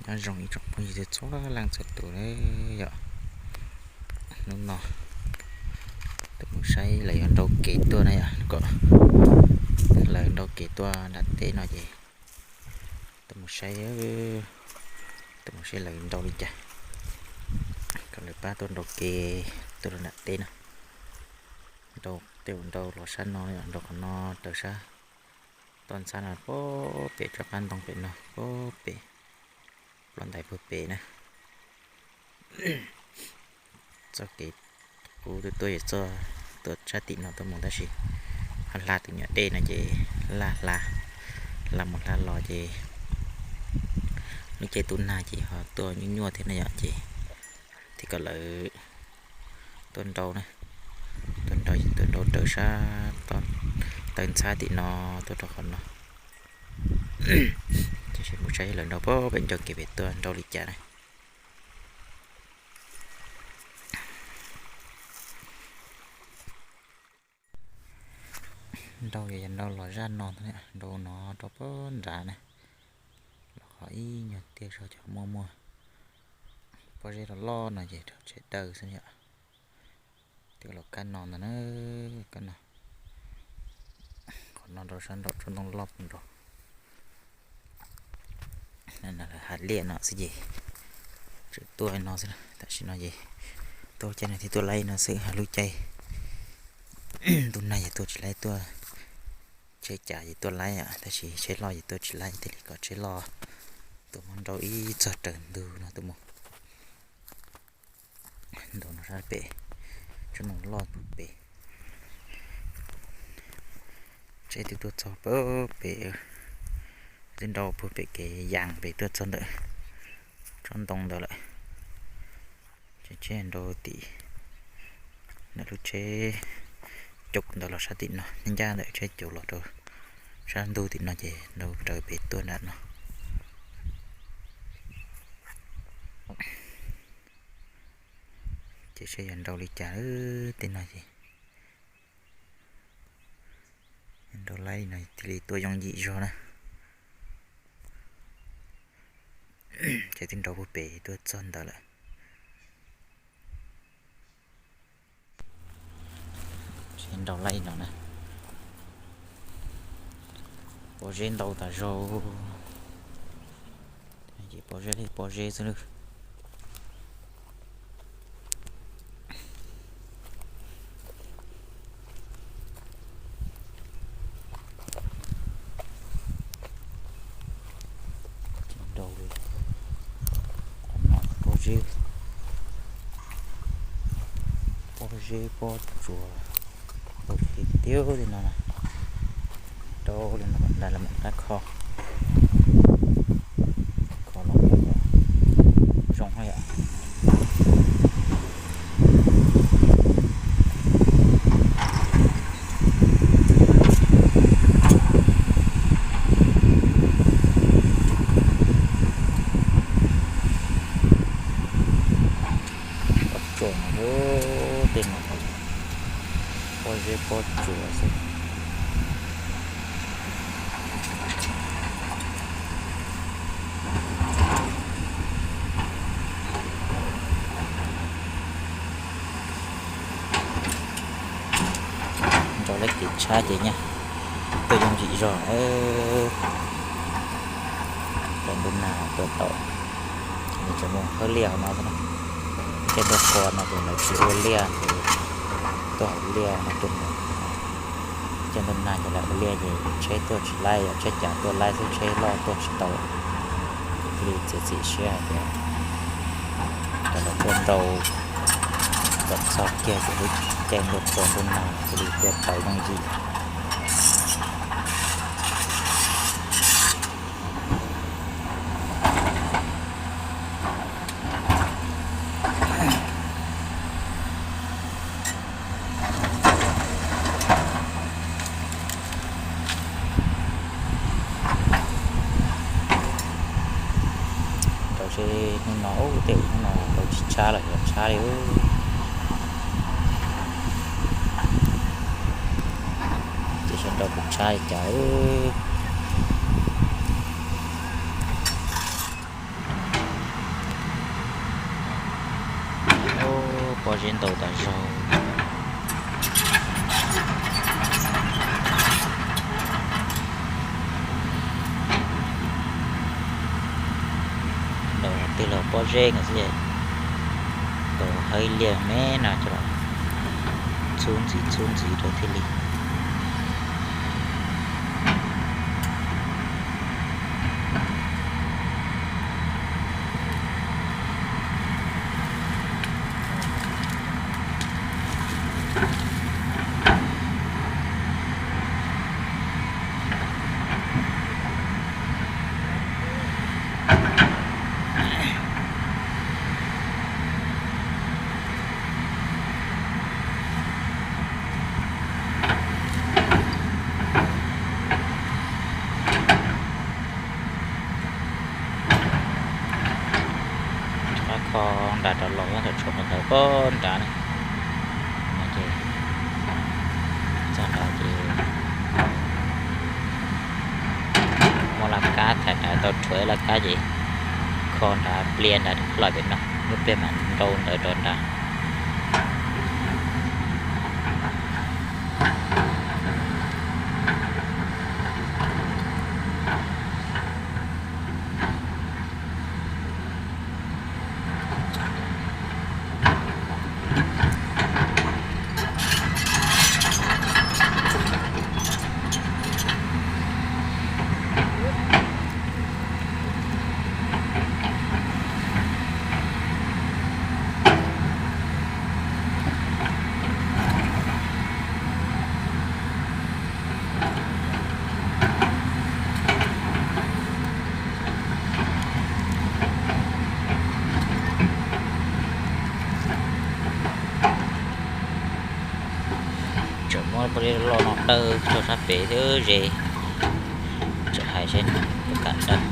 Nyob zoo ib tsoom phooj ywg txhua leej txhua tus na yom. Hnub no tuaj mus saib lawv yuav nrau kev tuaj na yom, kom lawv nrau kev tuaj nram teb no ces tuaj mus saib, tuaj mus saib lawv nrau li cas, kom lawv pab tuaj nrau kev tuaj rau nram teb no. Nrau tej zaum nrau los sab no, nrau qhov no raws sab toj ntxhab no puag pem tsob qab ntoo pem no, puag pem ploj ntais puag pem na. Txoj kev qub tuaj tuaj yog txoj tuaj sab tim no tuaj mus tab sis ho hla tus nyuam dej no ces laj hla, hla mus hla los ces lub caij tub nag ces ho tuaj nyuaj nyuaj thiab na yom, ces thiaj kom lawv tuaj nrau na, tuaj nrau, tuaj nrau raws sab toj ntxhab tim no tuaj rau qhov no. Ces mus saib lawv nrau puag pem ncauj kev pem tuaj nrau li cas na. Nrau yog nrau los zaj no, nrau no rau puag nrad na, los qhov ib nyuag tiaj zog cov muaj muaj pob zeb loj loj no ces rau tsev dawb xwb yom. Twb los kab no ntag na, kab no, qhov no rau sab nraum tsob ntoo loj puag nraud. Lawv hav liaj no xwb ces tseem tuaj no xwb, tam sim no ces tuaj caij no thiaj tuaj laib no xwb, lub caij ntuj nag ces tuaj tsis laib, tuaj tsheb cav ces tuaj laib, tab sis tsheb loj ces tuaj tsis laib, thiaj li kom tsheb loj tuaj mus nrau ib txog raws ntug no tuaj mus. Nrau no sab pem tsob ntoo loj puag pem. Tsheb twb tuaj txog puag pem, twb nrau puag pem kev yas pem tuaj txog ntawm tsob ntoo ntawd lawm. Ces tsheb nrau tim ntawm lub tsheb caum ntawd los sab tim no, ncaj ntawm tsheb caum los rau sab ntug tim no ces nrau raws pem tuaj nram no. Ces saib yog nrau li cas tej no ces nrau laib no thiaj li tuaj yooj yim zog na. Ces twb nrau puag pem tuaj txog ntawd lawm. Nrau laib no na, pob zeb ntau tas zog. Ces pob zeb li pob zeb xwb lawm. Nrau li pob zeb, pob zeb pob tsuas, nrau tiag tiag li no na. Nrau li no kom ntais los mam rov qab kho, kho los zoo yom. Pob tsuas no, tej no pob zeb pob tsuas xwb. Nrau laib kev tshab ces nyaj tuaj yooj yim zog. Thaum ntuj nag tuaj tau, nws tseem mus hawb liaj hauv no xwb na. Caij ntuj qhua no ces lawv tsis ua liaj ces tuaj hauv liaj no tuaj mus. Caij ntuj nag ces lawv ua liaj ces tsheb tuaj tsis laib, yog tsheb cav tuaj laib xwb, tsheb loj tuaj tsis tau. Thiaj li txiav txim siab hais tias kom lawv tuaj nrau kom txog kiag ces lub caij ntuj qhua ntuj nag thiaj li tuaj tau yooj yim. Rau seb hnub no, ub, tej hnub no rau tsis tshab lawm, yuav tshab li. Ces seb nrau puas tshab li cas. Zeb ntaus tas zog. Ntaus twg los pob zeb nkawd xwb, ntaus hawb liaj me no coj los txhub ntxiv txhub ntxiv rau thiaj li. Rov qab kho nrad rov los nyob thaum tshuav qhov ntawd pem nrad na. No ces txog nrad ces muaj laj kab, thaum nrad tau rhuav ib laj kab ces kho nrad, plia nrad loj pem no, lub pliag mam nrau ntawd rov nrad. Tseem muab poj zeb loj no dawb rau sab pem xwb ze. Tseem hais seb puas kam dawb.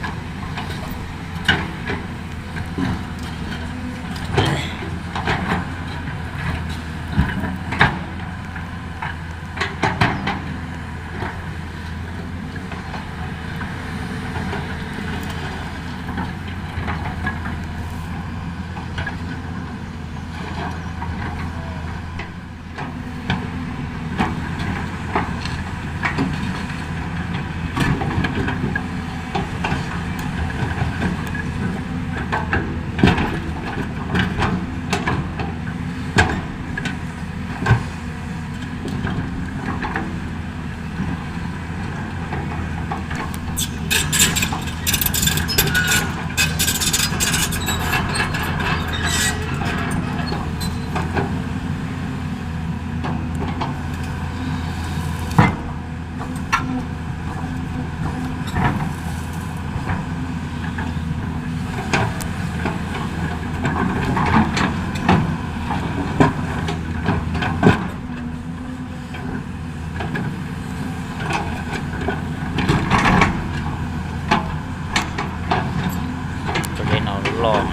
Poj zeb no loj,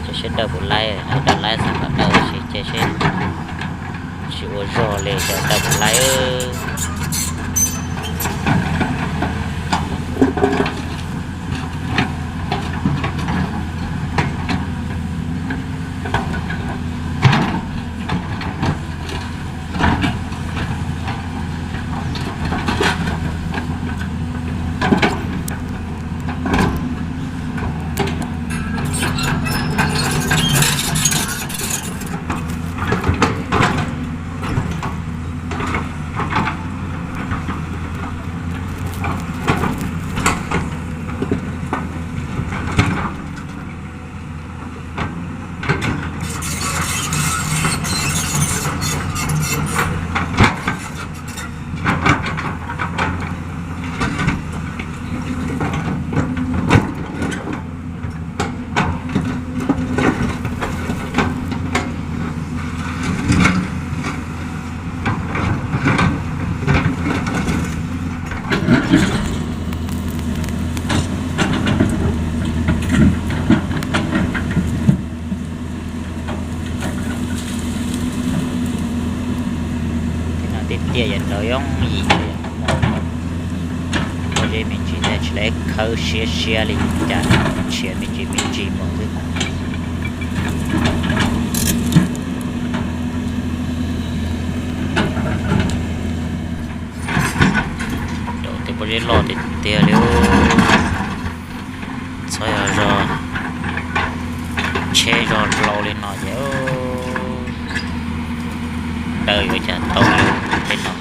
ces seb dawb puas laib, dawb laib xav kom dawb, ces seb tsis ua zog li ces dawb puas laib. Tej no tiaj tiaj yam nrau yooj yim, pob zeb me ntsis ntag, tsis lawv khawb siab siab li cas, nrhiav me ntsis me ntsis mus xwb. Zeb loj tiag tiag li. Txhob yog zog tsheb zog hlau li no ces daws yuav cas tau li tej no.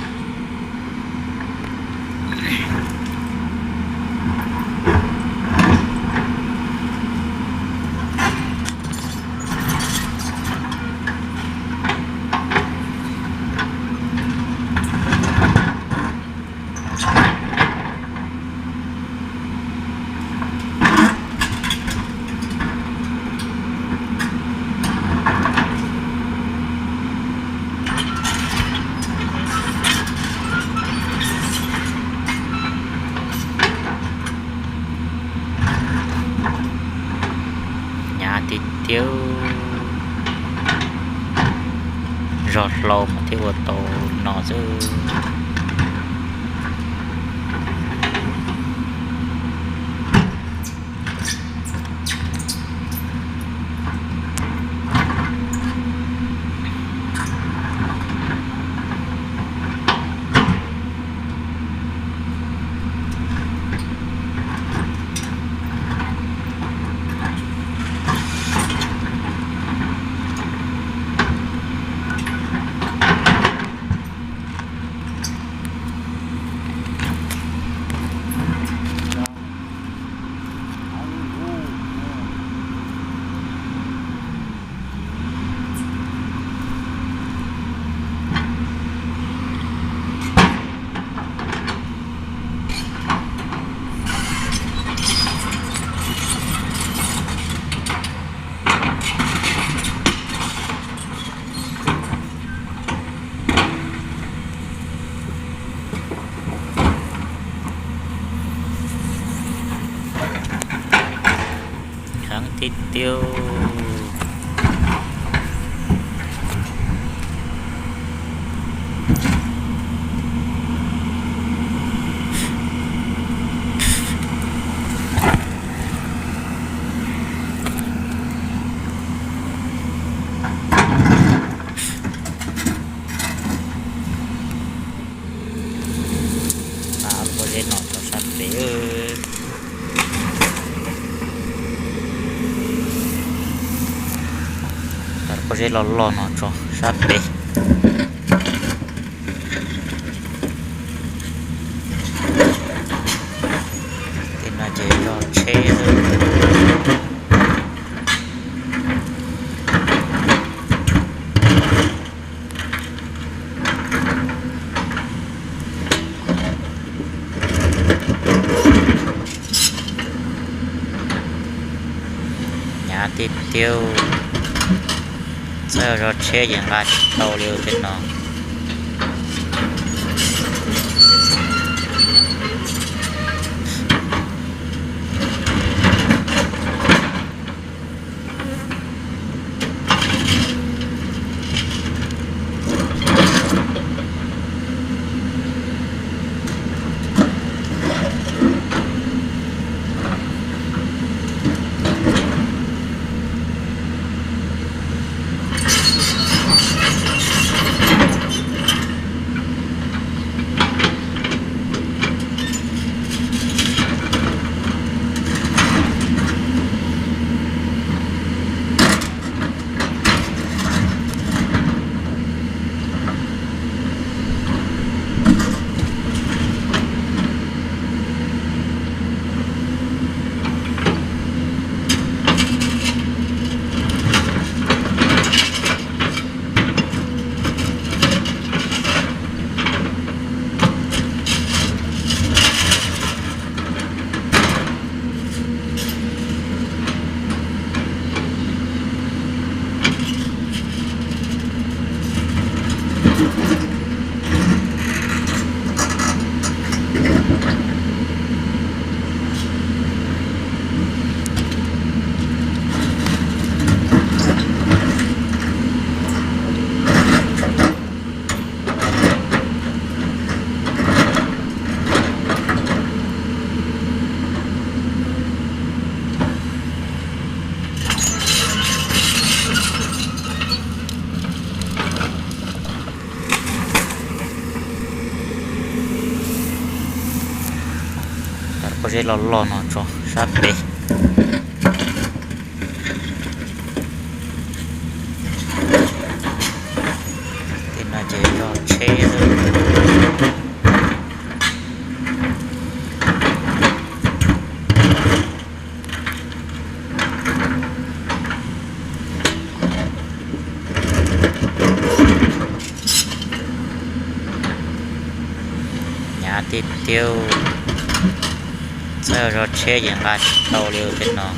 Hnyav tiag tiag, zog hlau mas thiaj ua tau no xwb. Heev tiag tiag. Pob zeb no rau sab pem. Pob zeb loj loj no rau sab pem. Tej no ces zog tsheb xwb. Hnyav tiag tiag, txhob yog zog tsheb ces nqa tsis tau li tej no. Tej loj loj no tso sab pem. Tej no ces zog tsheb xwb. Hnyav tiag tiag, txawm zog tsheb ces nqa tsis tau li tej no.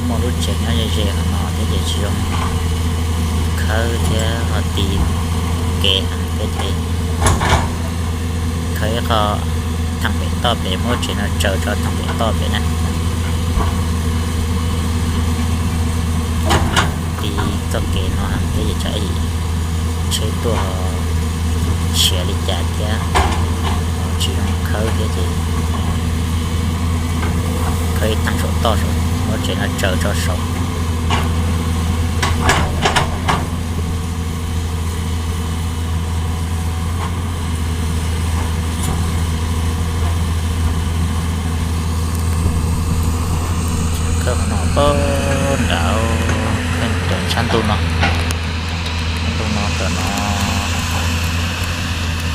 Muaj lub tsev nyob ze ze qhov no thiab ces tsis zoo khawb thiab ho ti kev heev thiab ces khawb ib qho theem pem toj pem, muab tsev no tsaws tso theem pem toj pem na. Ti txoj kev no heev thiab ces tsam ib tsheb tuaj tshiav li cas thiab tsis zoo khawb thiab ces khawb ib theem saum toj saud, muab tsev no tsaws tso saud. Khawb qhov no pob nram, khawb rau sab ntuj no, sab ntuj no tom no,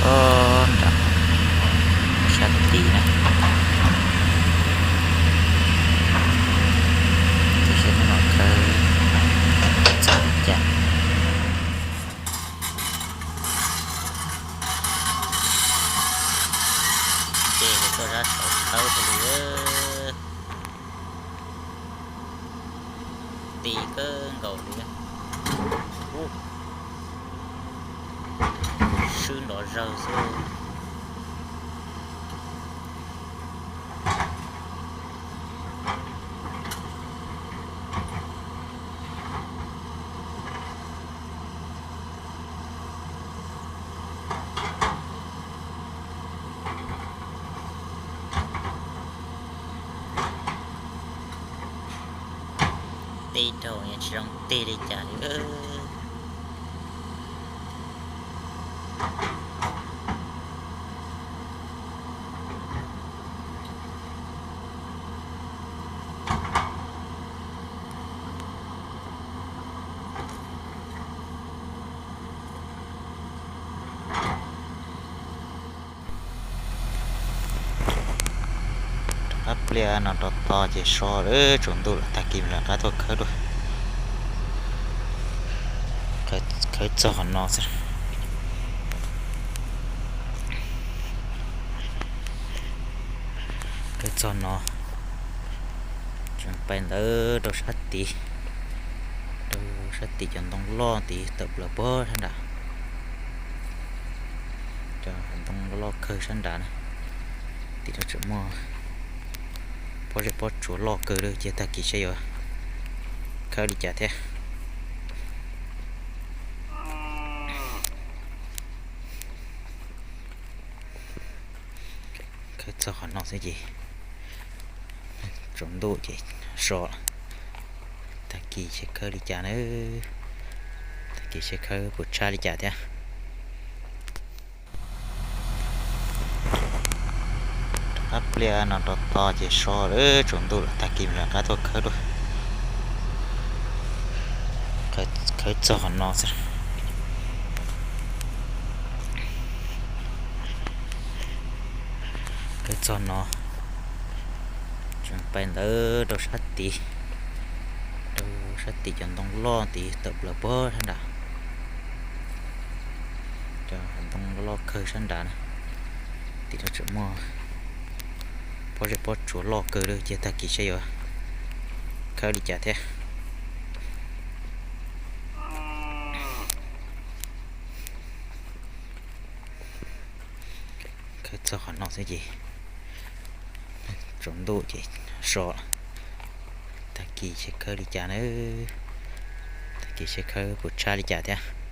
pob nram sab tid na. Tab sis hnub no khawb txog li cas. Ces tuaj sab saud khawb xwb li. Ti kawg nkaus li. Ub, swb nrov zawg xwb. Ti rau yeej tsis zoo tig li cas li. Rov qab pliaj no rau to ces so lawm, tsaus ntuj lawm, tag kis mam rov qab tuaj khawb dua. Khawb txog qhov no xwb. Khawb txog no, tseem pais ntawd rau sab tid, rau sab tid cov ntoo loj tid tawm plaws puag sab nrad. Cov ntoo loj loj kawg sab nrad na, tim no tseem muaj Pob zeb pob tsuas loj kawg li ces tag kis seb yuav khawb li cas thiab. Khawb txog qhov no xwb ces tsaus ntuj ces so. Tag kis seb khawb li cas na. Tag kis seb khawb puas tshab li cas thiab. Rov qab pliag no rau tod ces so lawm, tsaus ntuj lawm, tag kis mam rov qab tuaj khawb dua. Khawb txog qhov no xwb. Khawb txog no tseem pais ntawd rau sab tid, rau sab tid cov ntoo loj tid tawm plaws puag sab nrad. Cov ntoo loj kawg sab nrad na, tim no tseem muaj pob zeb pob tsuas loj kawg li ces tag kis seb yuav khawb li cas thiab. Khawb txog qhov no xwb ces tsaus ntuj ces so. Tag kis seb khawb li cas na. Tag kis seb khawb puas tshab li cas thiab.